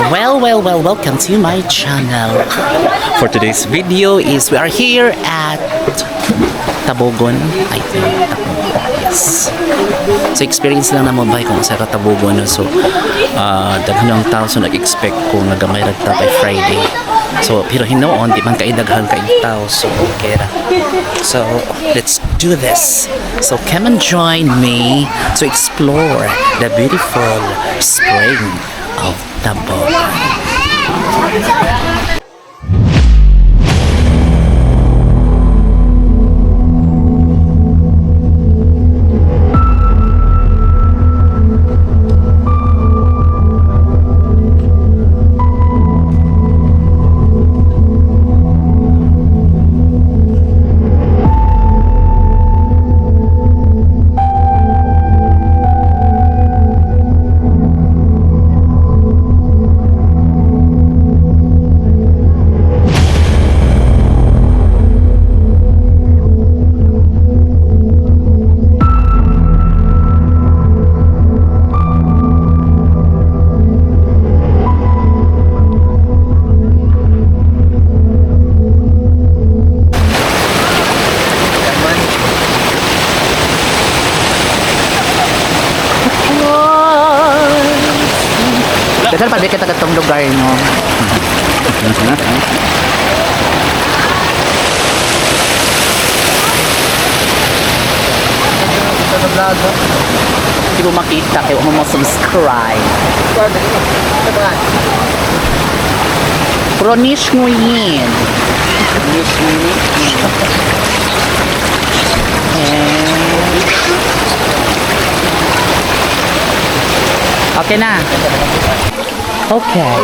Well, well, well, welcome to my channel. For today's video is we are here at Tabogon, I think. Tabogon, yes. So experience lang namo bay kung sa Tabogon, no? So daghan ang tao, so nag-expect ko nga gamay ra ta by Friday. So pero hinuon di man kay daghan kay tao, so okay ra. So let's do this. So come and join me to explore the beautiful spring of Tabogon. Daghan pa kita katong lugar, no. Hindi mo makita kaya mo subscribe. Pronish Nguyen. Pronish Nguyen. Okay na. Okay.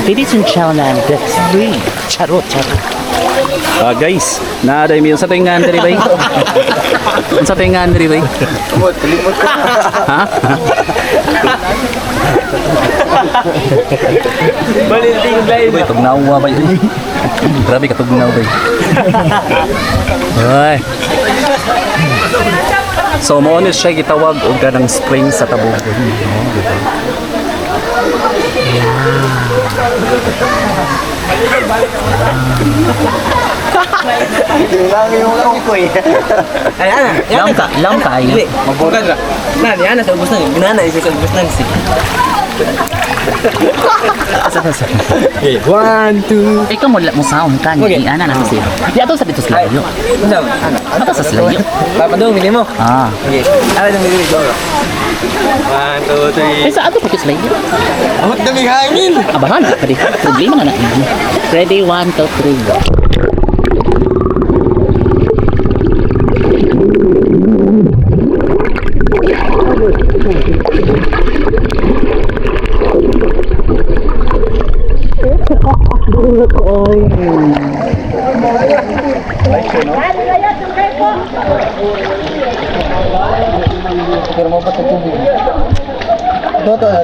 Ladies and gentlemen, that's three. Charot, charot. Ah guys, na day mi sa tingan diri bay. Sa tingan diri bay. Limot ko. Ha? Baliting Bay tugnaw bay. Grabe ka tugnaw bay. Ay. So mo ni siya gitawag og kanang spring sa Tabogon. Oh, diba? Lang yung ako eh. Ay, ana. Lam ka, lam ka ayo. Hindi. Mabukan ra. Na, ni ana sa ubos na. Ginana isa sa ubos na si. Okay, one, two. Ikaw mo mo sound ka ni ana na siya. Di ato sa dito sa layo. Unsa man? Ana. Ato sa layo. Papadong minimo mo. Ah. Okay. Ana dong dili go. One, two, three. Eh sa ato pa sa layo. Amot daming hangin. Abahan ka di. Problema nga na. Ready, one, two, three, go.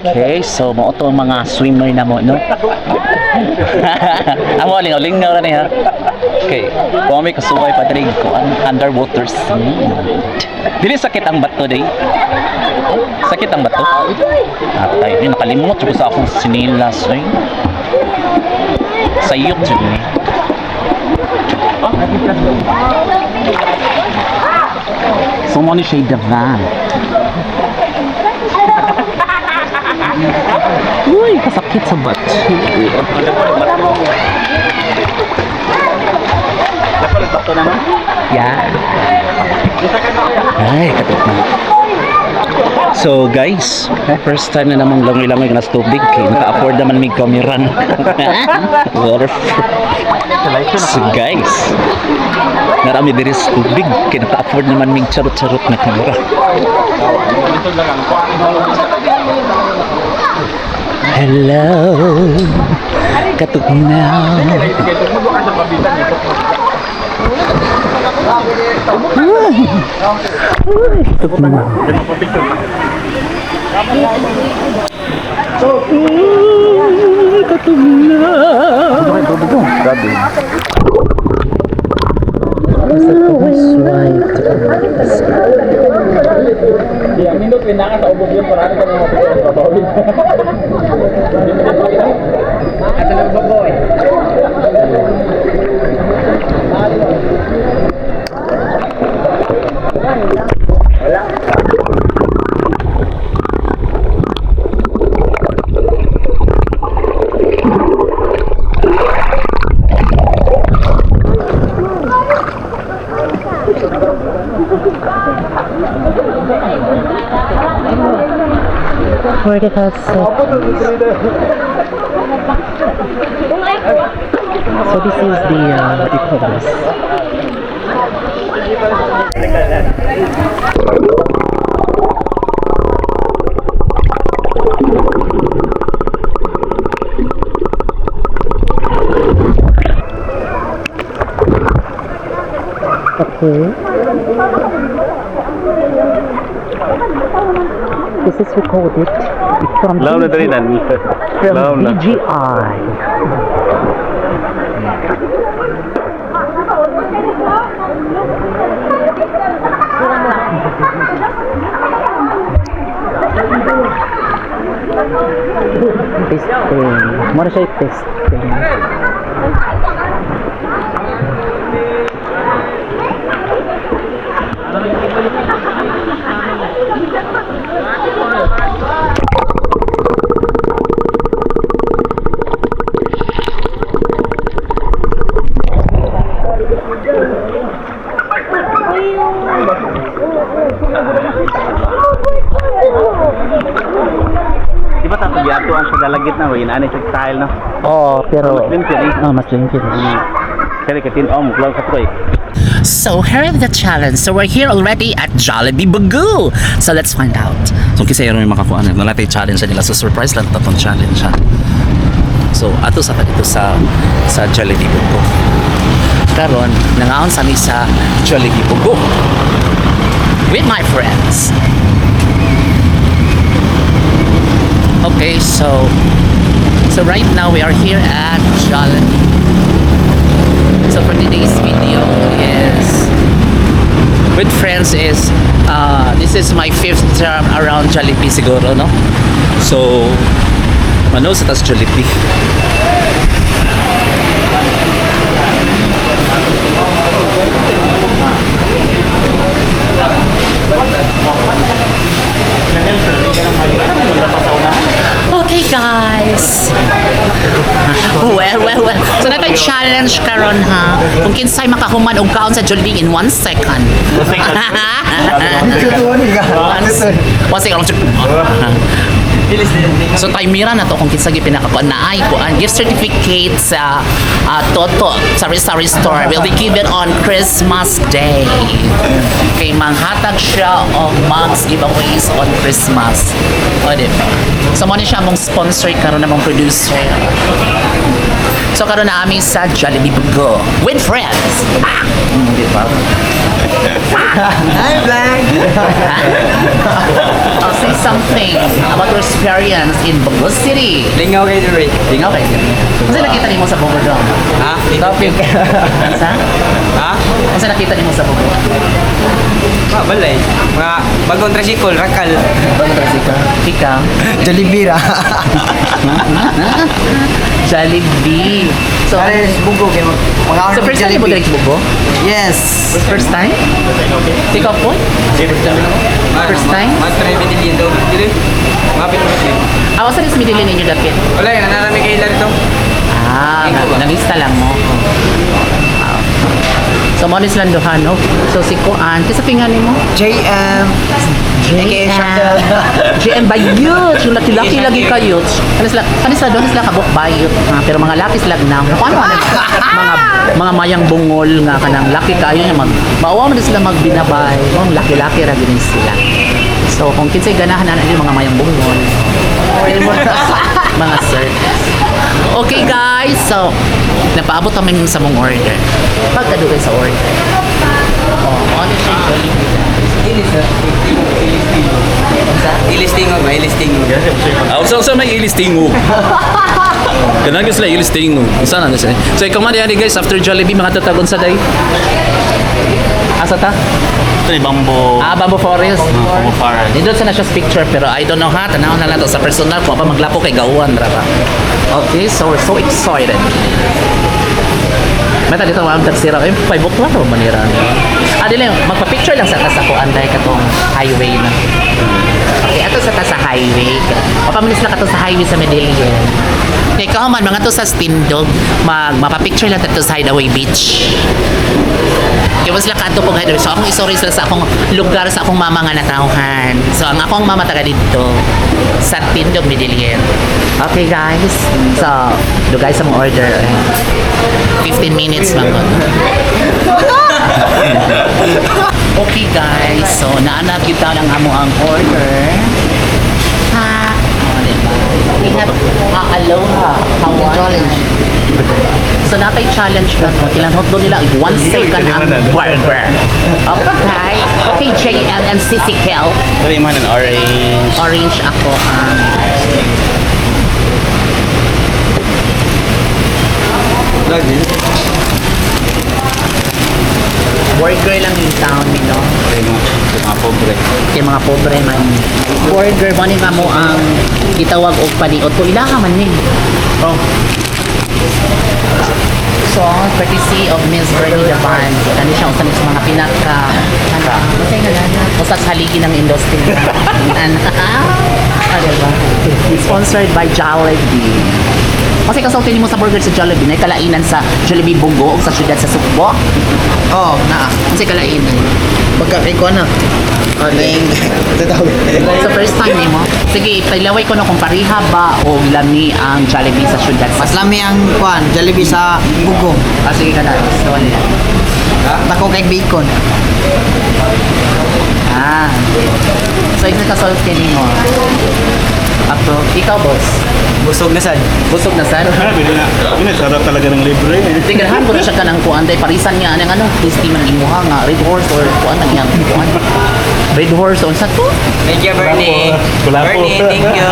Okay, so mao to ang mga swimmer na mo, no? Amo lingaw-lingaw ra ni ha. Okay, kung may kasuway pa diri ko ang underwater scene. Dili sakit ang bato day. Sakit ang bato. Atay, ay, nakalimot jud ko sa akong sinilas ay. Sayop jud ni. So mo ni siya the van. Uy, kasakit sa bato. Yeah. Ay, katot na. So guys, first time na namang langoy-langoy ka na sa tubig kay naka-afford naman mig camera. Waterproof. So guys, narami diri sa tubig kay naka-afford naman mig charot-charot na camera. Hello, katugnaw. Uy, katugnaw. Uy, katugnaw. Grabe. 45 seconds. So this is the, what do you call this? Okay. This is recorded from Love na dali nan. From Love na. BGI. Testing. Muna siya testing. Di ba tapos giatuan sa dalagit na wala ani sa style, no? Oh, pero Mas limpi ni. Oh, mas limpi. Kaya kay tin-om klaro sa troy. So here is the challenge. So we're here already at Jollibee Bagu. So let's find out. So kinsa yung makakuha na wala tay challenge nila. So surprise lang tatong challenge ha. So ato sa dito sa Jollibee Bagu. Karon, nangaon sa mi sa Jollibee Bagu. With my friends. Okay, so right now we are here at Jollibee. So for today's video is with friends is this is my fifth term around Jollibee siguro, no? So mano sa tas Jollibee. Okay, guys. Well, well, well. So natay challenge karon ha. Kung kinsay makahuman og kaon sa Jollibee in 1 second. 1 second. So timera na to kung kinsa gyud pinakakuan na ay kuan gift certificate sa Toto Sari Sari Store will be given on Christmas Day. Kay manghatag siya og mugs giveaways on Christmas. O, di ba? So mo ni siya among sponsor karon, among producer. So karon na ami sa Jollibee Go with friends. Ah! Di ba? Hi, Blank! I'll say something about your experience in Bago City. Lingaw kayo diri. Lingaw kayo. Kasi nakita nimo sa Bogo dong. Ha? Topic. Sa? Ha? Kasi nakita nimo sa Bogo. Ma, balay. Mga bagong tricycle, rakal. Bagong tricycle. Ikaw? Jollibee ra. Jollibee. So, Are bugo kay mga so first time mo direct Bogo? Yes. First time? Ikaw po? First time? Mga try Medellin daw. Dili. Mga pinipili. Ah, wasa rin sa Medellin ninyo dapit? Wala, yan. Nanami kayo lang ito. Ah, nalista lang mo. Ah. So, mo ni silang duha, no? So, si Kuan, kisa pingan nimo? JM. AKA Shakel. JM Bayut. Yung laki-laki lagi kayo. Ano sila doon sila kabuk bayut. Ha? Pero mga laki sila na. Kung ano, ano, mga mayang bungol nga kanang laki kayo niya mag maawa man sila magbinabay. Mga laki-laki ra gini sila. So kung kinsay ganahan na yung mga mayang bungol. Mga sir. Okay guys, so napaabot kami sa mong order. Pagkadugay sa order. Oh, ano siya yung Jollibee? Ilis na. Ilis tingog ba? Ilis tingog. Ah, unsa may ilis tingog. Kanang sila ilis tingog. Unsa na sila? So ikaw man diani guys after Jollibee mga tatagon sa day. Asa ta? Ito ni Bambo. Ah, Bamboo Forest. Bamboo Forest. Nindot sa na siya picture pero I don't know ha. Tanaw na lang to sa personal kung pa maglapo kay gauan ra ba. Okay, so we're so excited. Mata dito ma'am taxi ra. Ay, 5 o'clock ra manira. Ah, dili magpa-picture lang sa ta sa kuan dahil katong highway na. Okay, ato sa ta sa highway. O pamilis na kato sa highway sa Medellin. Kay ikaw man mga to sa Stindog, mag mapapicture lang ta sa Hideaway Beach. Kaya mas sila kadto kog Hyderabad. So akong istorya sila sa akong lugar sa akong mama nga natawhan. So ang akong mama taga didto sa Tindog, Medellin. Okay guys. So, dugay sa mong order. 15 minutes lang gud. Okay guys, so naanap kita ng amo ang order. Ha? Oh, diba? We have aloha, Hawaiian. So natay challenge ka no? Kailan hotdog nila 1 second ang burger. Okay. Okay, JL and Sissy Kel. Dali man ang orange. Orange ako ang Lagi. burger lang in town, you know. Mga pobre. Kay mga pobre man. Burger mo ni nga mo ang gitawag og paniot ko ilaha man ni. Oh. So, courtesy of Miss Bernie Davan. Kani siya usa sa mga pinaka ano, usa nga na usa sa haligi ng industry. Ano? Ah, diba? Sponsored by Jollibee. Kasi kasulti nimo sa burger sa Jollibee, nay kalainan sa Jollibee Bugo ug sa syudad sa Sugbo. Oh, naa. Unsay kalainan? Pagka kay ko na. Ning tataw. So first time nimo. Sige, pailaway ko no kung pareha ba o lami ang Jollibee sa syudad sa Mas lami ang kuan, Jollibee sa Bugo. Ah, sige ka na. So, ano yan? Tako kay bacon. Ah. So, ikaw kasulti nimo. Ato, ikaw boss. Busog na sad. Busog na sir. Ah, bili na. Bili sarap talaga ng libre. Eh. Tiganahan ko na siya kanang kuan day parisan niya anang ano tasty man ang imuha nga red horse or kuan ang iyang kuan. Red horse on sa to. Thank you, Bernie. Wala po. Bernie, thank you.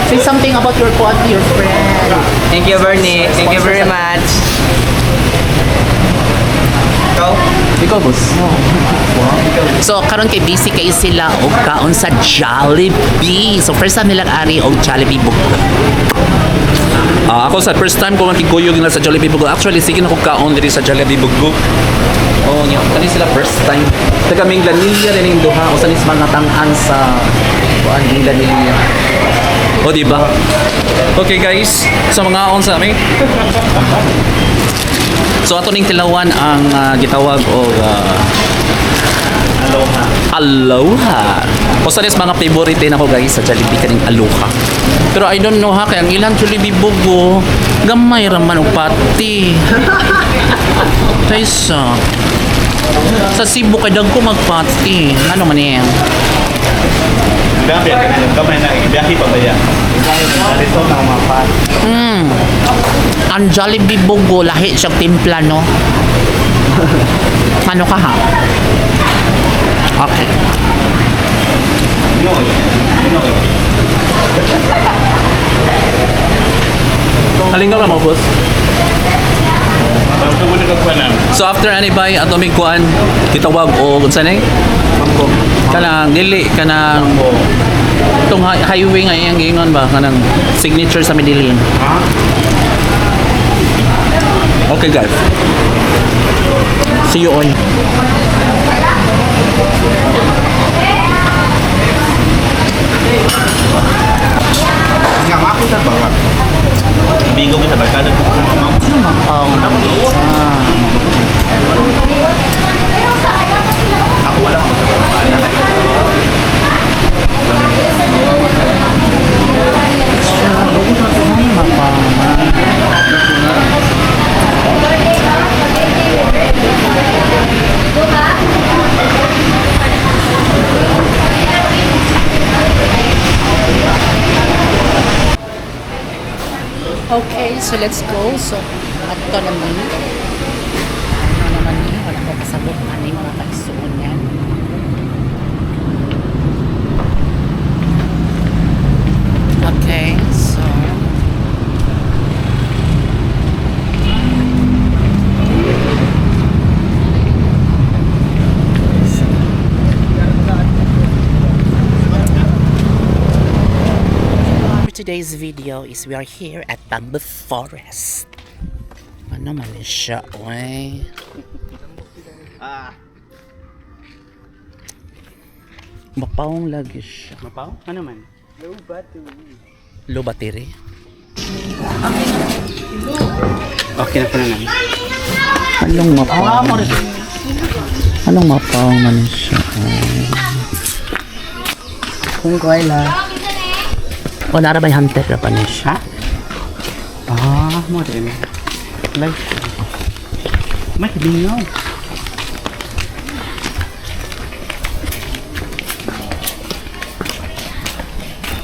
Say something about your kuan to your friend. Thank you, Bernie. Thank you very much. Ikaw? Ikaw, boss. So karon kay busy kay sila og kaon sa Jollibee. So first time nilang ari og Jollibee book. Ah, ako sa first time ko makikuyog nila sa Jollibee Bugo. Actually, sige na ko kaon diri sa Jollibee Bugo. Oh, nya. Kani sila first time. Taga Minglanilla din yung duha usa ni sa mga tang-an sa kuan Minglanilla. O di ba? Okay guys, so mga on sa amin. So ato ning tilawan ang gitawag og Aloha. Aloha. Usa ni sa mga favorite nako guys sa Jollibee kaning Aloha. Pero I don't know ha kay ang ilang Jollibee bugo gamay ra man og pati. Kaysa sa Cebu kay dagko magpati. Ano man yan? Grabe, kamay na. Biyahe pa ba yan? Dito na umapat. Ang Jollibee bugo lahi siyang timpla no. Ano ka ha? Okay. No, no. Halingaw ra mo boss. Ang wala ka kuwanan. So after ani bay ato mi kuan gitawag og unsa ni? Kanang dili kanang itong highway nga iyang giingon ba kanang Signature sa Medellin. Okay guys. See you on. Bigo ko sa barkada ko. Ako wala ko sa barkada. Okay, so let's go. So, ato naman. Ano naman ni? Wala ko kasabot. Ano yung mga kaisuon yan? Okay, so... For today's video is we are here at Bamboo Forest. Ano man ni siya, oy? Mapawong lagi siya. Mapaw? Ano man? Low battery. Okay na po na namin. Anong mapaw? Anong mapang man siya? Kung kuwala. O, nara ba yung hunter na pa ni siya? Ah, mo rin. Like. May bingaw.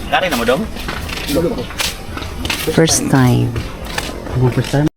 Kari na mo dong? First time. First time.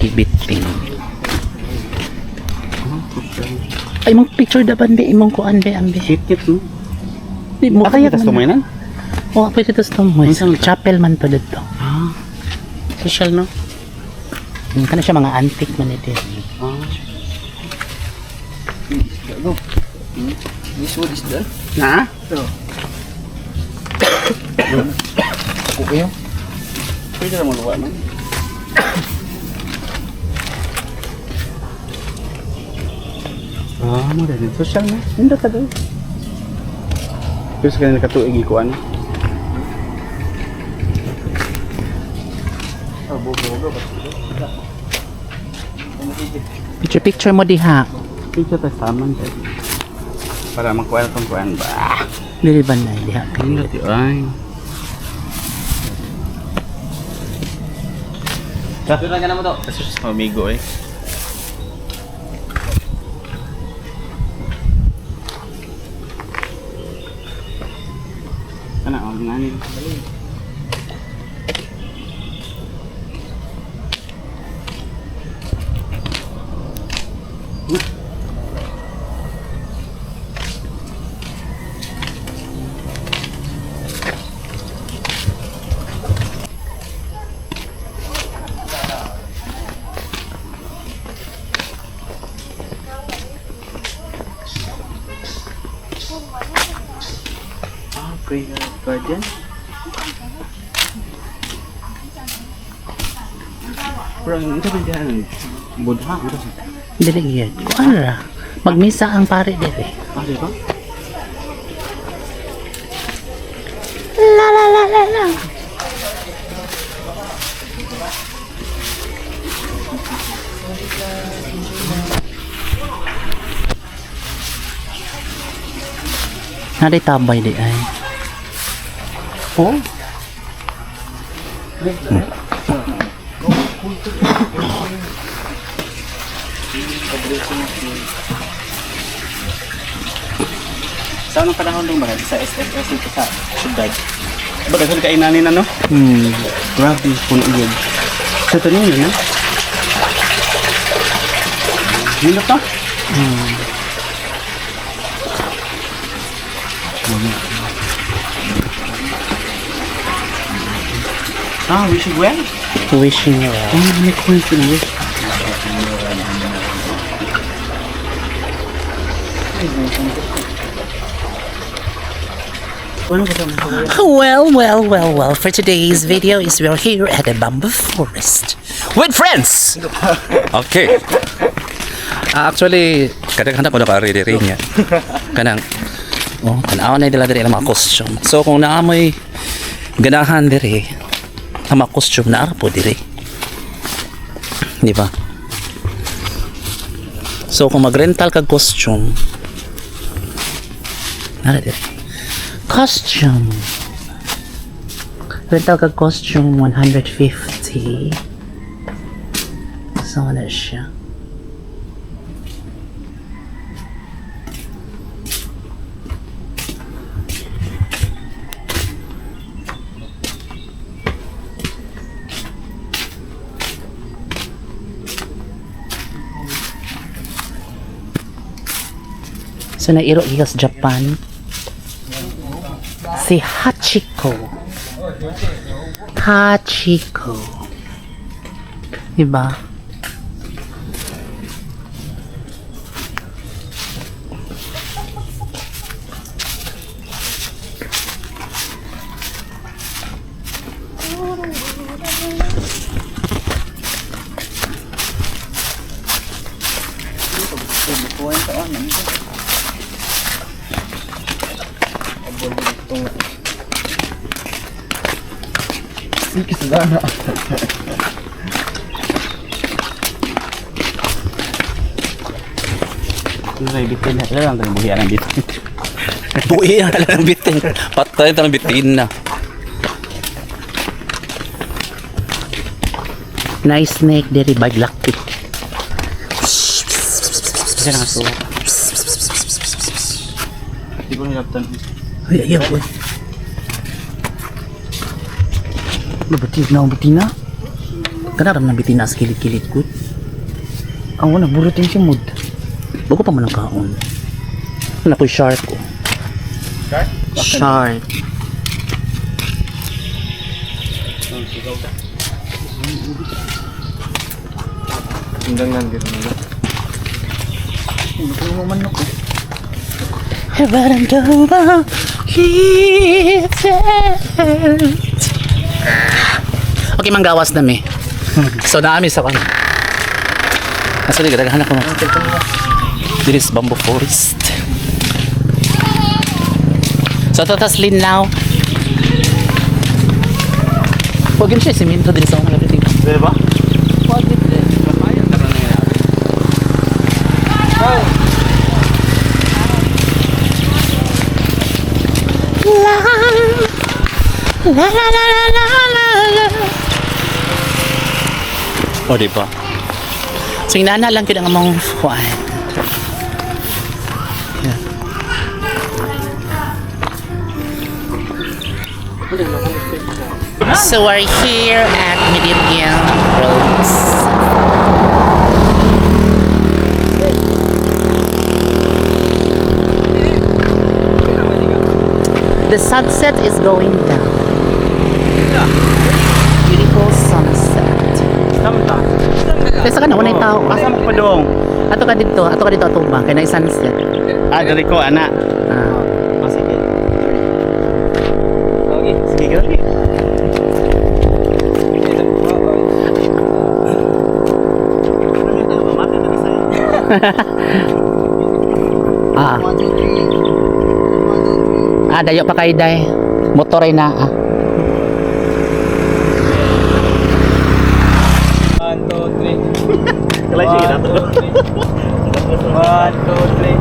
Gibiting. Ay, mong picture da bandi, imong kuan be, ambe. Kit mo. Di mo Kaya tas tumayanan? Oo, pwede tas tumoy. Unsa man to? Chapel man to dito. Ah. Social no? Kana siya mga antique man ito. Ah. Go. This wood is done. Na? Ako kayo. Pwede na mo luwa man. Ah, mo rin. Social na. Hindi ta doon. Pero sa kanila katuig ikuan. Picture picture mo diha. Picture ta saman tayo. Para makuha tong kuan ba. Dili ba na diha? Hindi ti ay. Doon lang ka na mo to. Kasi siya amigo eh. Ano, ang ngani. Ah, prayer garden. Pero ang ito ba diyan? Buddha, ano sa? Dili gyud. Kuan ra. Magmisa ang pare diri. Ah, di ba? La la la la la. Nari tabay di ay. Oh. Sa anong panahon dong ba? Sa SSS dito sa syudad. Ba daghan kay nani na no? Grabe puno gyud. Sa tanin yun, no? Nindot to? Ah, wishing well? Wishing well. Oh, may coins in wish. Well, well, well, well. For today's video is we are here at the bamboo forest with friends. Okay. Ah, actually, kadaghan ko na ka diri niya. Kanang oh, tanaw na dila diri ang mga costume. So kung naamoy ganahan diri ang mga costume na po diri. Di ba? So kung magrental kag costume, nara diri. Costume. Rental kag costume 150. So na siya. So nairo gikas Japan. Si Hachiko. Hachiko. Diba? Ano bitin na? Ilan lang tayo buhian ang bitin. Buhi ang lang bitin. Patay tanang bitin na. Nice snake diri by lucky. Kasi nga so. Hindi ko nilaptan. Ay, ayaw, uy. Mabuti na, mabuti na. Kanaram na bitin na sa kilid-kilid ko. Ang una, burutin si Mood. Bago pa man ang kaon. Ano ko shark ko. Shark? Shark. Hanggang nandito na. Okay, manggawas na mi. So naami sa kan. Asa di daghan ako. Diri sa bamboo forest. So, tatas linaw. Huwag yun siya, simento din sa unang everything. Pwede ba? La la la la la la la. O di ba? So, inana lang yun ang among kuan. So we're here at Medellin Roads. The sunset is going down. Beautiful sunset. Kaysa ka na, wala yung tao. Asa mo pa dong? Ato ka dito, ato ba? Kaya na sunset. Ah, dali ko, ana. Ah. Ah, sige. Okay. Sige, dali. Ah. Ah, dayo pa kayo, day. Motor ay na. Ah. 1, 2, 3. Kalay siya ginato. 1, 2, 3.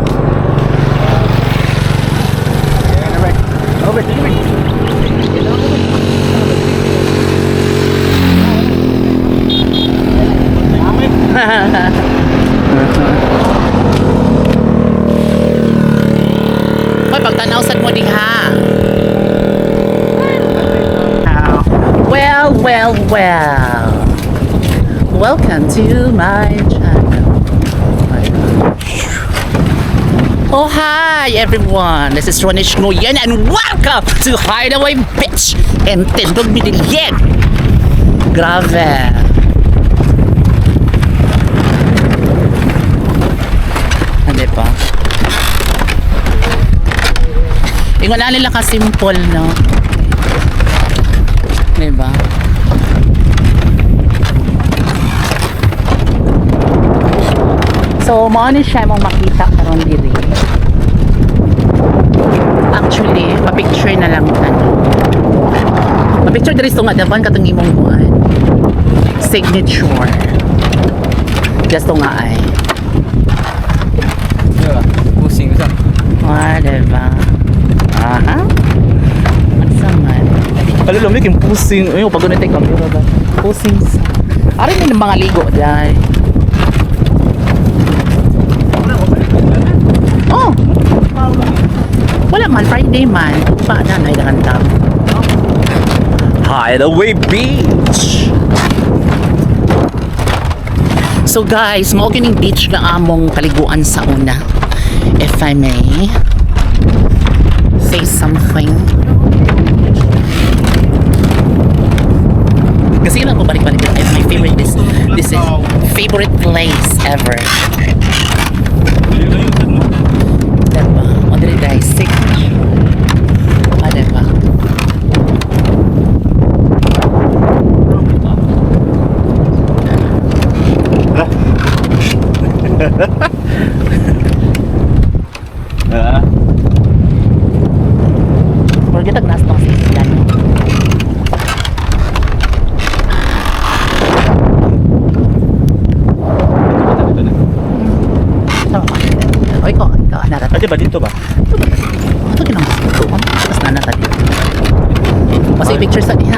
Hoy, pagtanaw sad mo diha. Well, well, well. Welcome to my channel. Oh, hi everyone. This is Ronish Nguyen and welcome to Hideaway Beach in Tindog, Medellin. Grabe. Ano pa? Ingon na nila ka-simple, no? Diba? So, mao ni siya mong makita karon diri. Actually, pa-picture na lang ano. Pa-picture diri sa nga daban katong imong buwan. Signature. Just nga ay. Pusing sa. Ah, diba? Aha. Ang man. Ano lamig yung pusing. Ayo pag ganito yung camera ba. Pusing sa. Arin yung mga ligo, dahil. Oh! Wala man, Friday man. Pa na, na ilangan tao. Hideaway Beach. So guys, mao kining beach nga among kaliguan sa una. If I may say something. Kasi lang ko balik-balik. It's my favorite, this is favorite place ever. Diba? O dili guys, sick. Ah, diba? Ah. Murag kitag nas tong sisyan. Dito na. So, oy ko, ikaw, narata. Ah, di ba dito ba? Ito kinang gusto ko. Mas nanata dito. Kasi picture sa diha.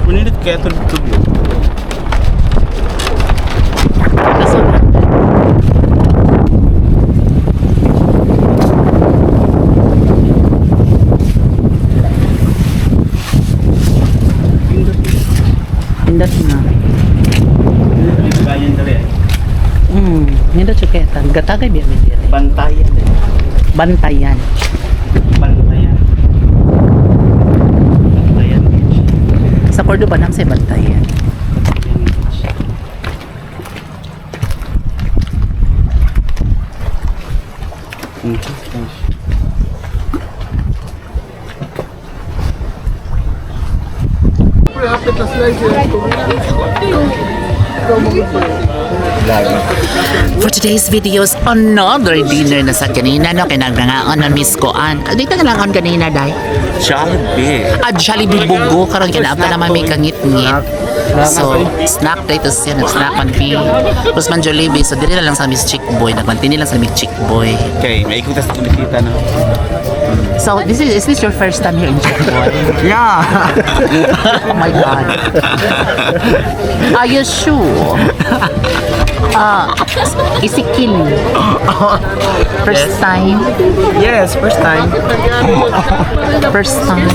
Punilot kaya tulog-tulog. Kaso, Pindot na. Bayan dali. Nindot siya kaya. Gatagay biya mi diri. Bantayan. Bantayan. Bantayan. Bantayan Beach. Sa Cordoba nang sa Bantayan. Bantayan Beach. For today's videos, another dinner na sa kanina, no? Kaya nagnangaon na miss ko an. Dito na lang on kanina, day. Jollibee. Ah, Jollibee bugo. Karon kinaabta naman may kangit-ngit. So, snack day to siya. Nag-snack man pi. Tapos man Jollibee. So, dili na lang sa Miss Chick Boy. Nagmantini lang sa Miss Chick Boy. Okay, may ikutas na bisita na. So, is this your first time here in Chick Boy? Yeah. Oh my God. Are you sure? Ah, isikil. First time? Yes, first time. First time.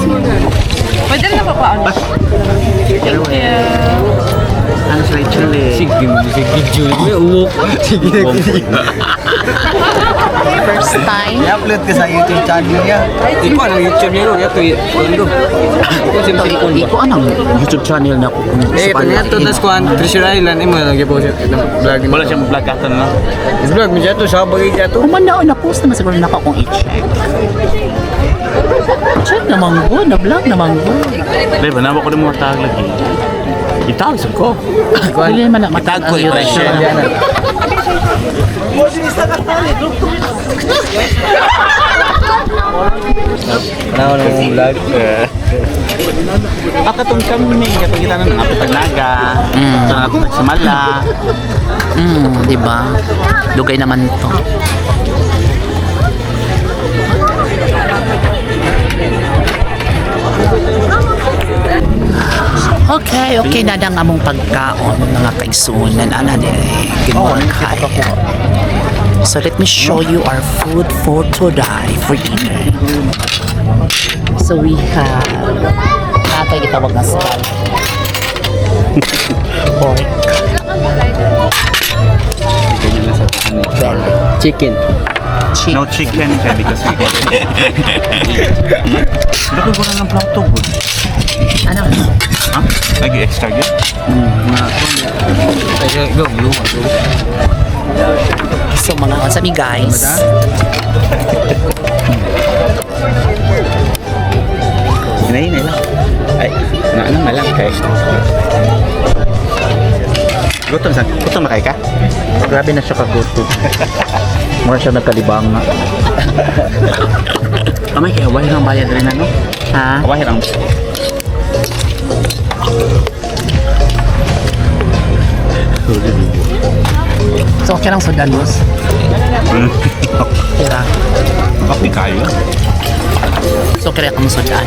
Pwede na pa pa. Ano sila chili? Sige, sige, Julie. Uwok. Sige, sige. First time? I-upload ko sa YouTube channel niya. Ikaw ang YouTube niya ron. Ito, ito. Ito, Ito, iko anong YouTube channel na ko kung Eh, sa ito niya to, tas kuhan, Treasure Island, imo lagi po siya, vlog. Wala siyang vlog ata na. Vlog mo siya to, sa bagay siya to. Kung man na, na-post naman siguro na ako kung i-check. Check naman ko, na-vlog naman ko. Di ba, nawa ko ng mga tag lagi. Itag, saan ko? Dili naman na Itag ko, ang YouTube i-share. channel. Wala ko ng vlog. Akatong kami, katong kita ng apitag naga, katong apitag samala. Di ba? Dugay naman to. Okay, na ang among pagkaon mga kaigsunan. Ana dire, ginuan kay. So let me show you our food for today for dinner. So we have natay gitawag na skull. Pork Ganyan lang sa ano. belly. Chicken. Chicken. No chicken kaya because we get Bakit wala ng plato bro? Ano? Ha? Lagi extra yun? Ay, go, go, go. So mga unsa mi guys. Hinay, hinay lang. Ay, na ano na lang kay. Gutom sa gutom na kay ka? Grabe na siya kagutom. Mura siya nagkalibang na. Amay kay away ang bayad rin ano? Ha? Away ang So okay lang sudalos. Tira. Kapi kayo. So kaya ka mo sudan.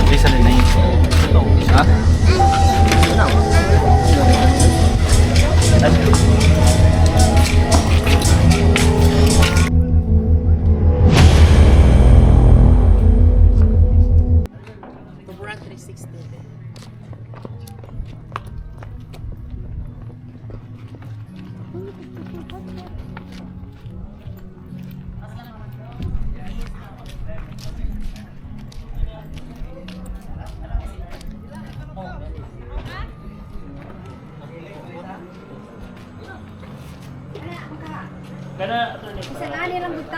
Bisa rin na yun. Ha? Bisan ani lang gud.